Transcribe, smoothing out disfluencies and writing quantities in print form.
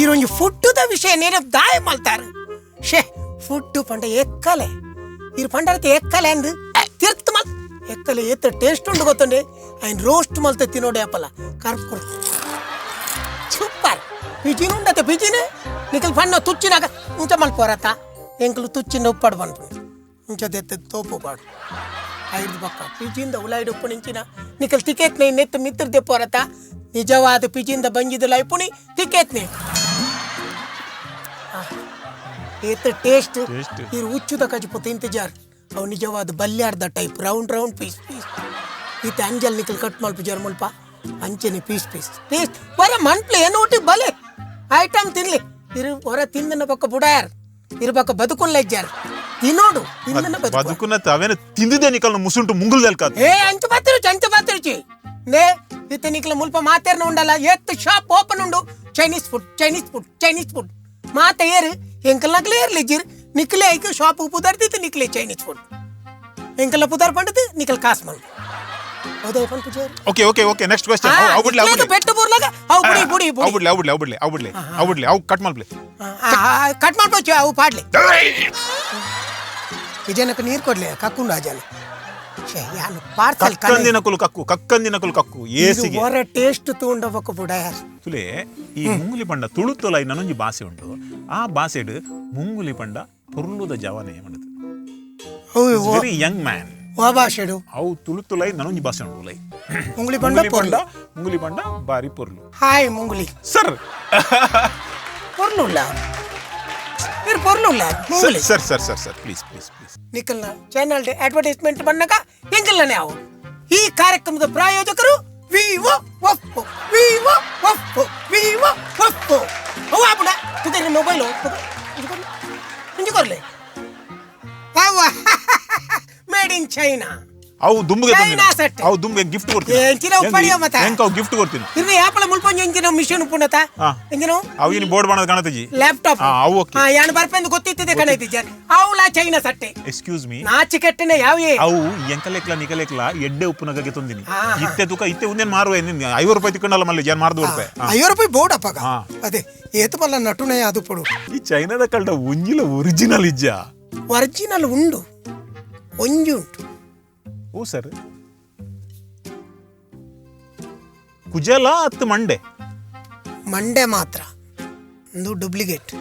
ಈರೊಂಜಿ ಫುಡ್ಡುದ ವಿಷಯ ನೇರ ದಾಯ ಮಲ್ತಾರ. ಶೇ, ಫುಡ್ ಪಂಡ ಎಕ್ಕಲೆ. ಇರು ಪಂಡರತೆ ಎಕ್ಕಲೆ ಅಂದ್ ತಿರ್ತ್ ಮಲ್ ಎಕ್ಕಲೆ. ಏತ್ ಟೇಸ್ಟ್ ಉಂಡು ಗೊತ್ತುಂಡೆ? ಐನ್ ರೋಸ್ಟ್ ಮಲ್ತೆ ತಿನ್ನೋಡೆ ಅಪ್ಪಲ ಕರ್ಪುರ್ ಸೂಪರ್. ಪಿಜಿನ್ ಉಂಡತೆ? ಪಿಜಿನ್ ನಿಕಲ್ ಪಣ್ಣ ತುಚ್ಚಿನಾಗ ಇಂಚ ಮಲ್ಪೋರತ್ತ. ಎಂಕಲು ತುಚ್ಚಿನ ಉಪ್ಪಾಡು ಪನ್ಪುಂಡು. ಇಂಚ ದೆತ್ತ ತೋಪು ಪಾಡು. ಐದು ಬೊಕ್ಕ ಪಿಜಿಂದ ಉಲಾಯ್ಡ್ ಉಪ್ಪು ನಿಂಚಿನ ನಿಕಲ್ ತಿಕೇತ್ನೆ ನೆತ್ತು ಮಿತ್ರ ದೆಪ್ಪೋರತ್ತ. ನಿಜವಾದ ಪಿಜಿಂದ ಬಂಜಿದ ಲೈಪುಣಿ ತಿಕೇತ್ನೆ. ಏತ್ ಟೇಸ್ಟ್! Taste. ಇರು ಉಚ್ಚುದ ಕಜಿಪು ತಿಂತಿಜಾರ್. ಅವು ನಿಜವಾದ ಬಲ್ಯಾರ್ದ type, round round, piece piece. ಈತ ಅಂಜಲ್ ನಿಕಲ್ ಕಟ್ ಮಲ್ಪುಜಾರ್ ಮುಲ್ಪ, ಅಂಚೆನೆ ಪೀಸ್ ಪೀಸ್ ಟೇಸ್ಟ್. ಹೊರ ಮನ್ಪ್ಲೆ ಏನು ಬಲೆ ಐಟಮ್ ತಿನ್ಲಿ. ಇರು ಹೊರ ತಿಂದನ ಪಕ್ಕ ಬುಡಾಯರ್. ಇರು ಪಕ್ಕ ಬದುಕುಲ್ಲ ಇಜ್ಜಾರ್. ತಿನ್ನೋಡು, ತಿಂದನ ಬದುಕು. ಬದುಕುನ ಅವೇನ ತಿಂದಿದೆ ನಿಕಲ್ನ ಮುಸುಂಟು ಮುಂಗುಲ್ದಲ್ಕಾತ್. ಏ, ಅಂಚು ಬತ್ತಿರುಚಿ, ಅಂಚು ಬತ್ತಿರುಚಿ. ನೇ, ಇತ್ತ ನಿಕ್ಲ ಮುಲ್ಪ ಮಾತೇರ್ನ ಉಂಡಲ್ಲ. ಎತ್ತು ಶಾಪ್ ಓಪನ್ ಉಂಡು. Chinese food, Chinese food, Chinese food ಮಾತ ಏರು ಎಂಕಲ್ ನಕ್ಲೆ ಏರ್ಲಿ ಜಿರ್. ನಿಕ್ಲೆ ಐಕ್ ಶಾಪ್ ಪುದರ್ದಿತ್ತು. ನಿಕ್ಲೆ ಚೈನೀಸ್ ಫುಡ್ ಎಂಕಲ್ಲ ಪುದರ್ ಪಂಡದು ನಿಕಲ್ ಕಾಸು ಮಲ್ ಹೌದಾ ಪನ್ಪುಜೇರು? Okay okay okay next question. ಅವು ಬಿಡ್ಲಿ, ಅವು ಬಿಡ್ಲಿ. ಪೆಟ್ಟು ಬುರ್ಲಾಗ ಅವು ಬುಡಿ ಬುಡಿ ಅವು ಬುಡಿ. ಬಿಡ್ಲಿ, ಅವು ಬಿಡ್ಲಿ, ಅವು ಬಿಡ್ಲಿ, ಅವು ಬಿಡ್ಲಿ, ಅವು ಬಿಡ್ಲಿ. ಅವು ಕಟ್ ಮಲ್ಪ್ಲೆ. ಕಟ್ ಮಾಡ್ಬೋದು. ಅವು ಪಾಡ್ಲಿ. ಇಜನಕ್ಕೆ ನೀರು ಕೊಡ್ಲಿ. ಕಕ್ಕುಂಡು ಅಜಲ. ಶೇ, ಯಾನು ಪಾರ್ಸಲ್. ಕಕ್ಕಂದಿನ ಕುಲು ಕಕ್ಕು, ಕಕ್ಕಂದಿನ ಕುಲು ಕಕ್ಕು ಏಸಿಗೆ. ಹೊರ ಟೇಸ್ಟ್ ತೂಂಡಬೇಕು ಬುಡಯಾರ್. ತುಲೆ, ಈ ಮುಂಗುಲಿ ಪಂಡ ತುಳುತೊಲ ಇನ್ನೊಂಜಿ ಭಾಷೆ ಉಂಟು. ಆ ಭಾಷೆಡ್ ಮುಂಗುಲಿ ಪಂಡ ಪೊರ್ಲುದ ಜವನೆ ಮಣದು. Very young man. ವಾ ಭಾಷೆಡು? ಅವು ತುಳುತುಲೈ ನನೊಂಜಿ ಭಾಷೆ ಉಂಟು ಉಲೈ. ಮುಂಗುಲಿ ಪಂಡ ಮುಂಗುಲಿ ಪಂಡ ಪೊರ್ಲು. ಮುಂಗುಲಿ ಪಂಡ ಬಾರಿ ಪೊರ್ಲು. ಹಾಯ್ ಮುಂಗುಲಿ. ಸರ್. ಪೊರ್ಲುಲ್ಲ ಇರ್, ಪೊರ್ಲುಲ್ಲ ಮುಂಗುಲಿ. Sir sir sir sir, please please please. ನಿಖಲ್ನ channel advertisement ಬಂದಾಗ ಎಂಕಲ್ನೇ ಅವು. ಈ ಕಾರ್ಯಕ್ರಮದ ಪ್ರಾಯೋಜಕರು Vivo Oppo, Vivo Oppo, Vivo Oppo. ಅವು ಆಪುಡ ತುದೆ ಮೊಬೈಲ್ ಇಂಜು ಕೊರ್ಲೆ. ಅವ ಮೇಡ್ ಇನ್ ಚೈನಾ. ಅವು ದುಂಬುಗೆ ಚೈನಾ ಸೆಟ್. ಅವು ದುಂಬುಗೆ ಗಿಫ್ಟ್ ಕೊಡ್ತೀನಿ. ಎಂಚಿನ ಉಪ್ಪಡಿಯೋ ಮತ್ತ? ಎಂಕ ಅವು ಗಿಫ್ಟ್ ಕೊಡ್ತೀನಿ. ಇರ್ರಿ, ಯಾಪಲ ಮುಲ್ಪಂಜ ಎಂಚಿನ ಮಿಷನ್ ಉಪ್ಪುಂಡತ? ಹಾ. ಎಂಚಿನ? ಅವು ಇನ್ನು ಬೋರ್ಡ್ ಮಾಡೋದು ಕಾಣತಜಿ. ಲ್ಯಾಪ್ಟಾಪ್. ಹಾ, ಅವು ಓಕೆ. ಹಾ, ಯಾನ್ ಬರ್ಪೆಂದು ಗೊತ್ತಿತ್ತಿದೆ ಕಣೈತಿ. ಅವಳ ಚೈನಾ ಸಟ್ಟೆ. ಎಕ್ಸ್ಕ್ಯೂಸ್ ಮೀ. ನಾಚಿಕೆಟ್ಟನೆ ಯಾವ. ಅವು ಎಂಕಲೆಕ್ಲ ನಿಕಲೆಕ್ಲ ಎಡ್ಡೆ ಉಪ್ಪುನಗಗೆ ತೊಂದಿನಿ. ಹಾ, ಹಾ. ಇತ್ತೆ ತುಕ ಇತ್ತೆ ಒಂದೇನ್ ಮಾರುವ. 50 ರೂಪಾಯಿ ತಿಕ್ಕೊಂಡಲ್ಲ ಮಲ್ಲಿ ಜನ ಮಾರ್ದು ರೂಪಾಯಿ. 50 ರೂಪಾಯಿ ಬೋರ್ಡ್ ಅಪ್ಪಾಗ. ಹಾ. ಅದೇ ಏತು ಮಲ್ಲ ನಟುನೆ ಅದು ಪಡು. ಈ ಚೈನಾದ ಕಳ್ಡ ಒಂಜಿಲ ಒರಿಜಿನಲ್ ಇಜ್ಜ. ಒರಿಜಿನಲ್ ಉಂಡು, ಒಂಜಿ ಉಂಟು. ಓ ಸರ್, ಕುಜಲ ಅತ್ತು ಮಂಡೆ? ಮಂಡೆ ಮಾತ್ರ ಒಂದು ಡೂಪ್ಲಿಕೇಟ್.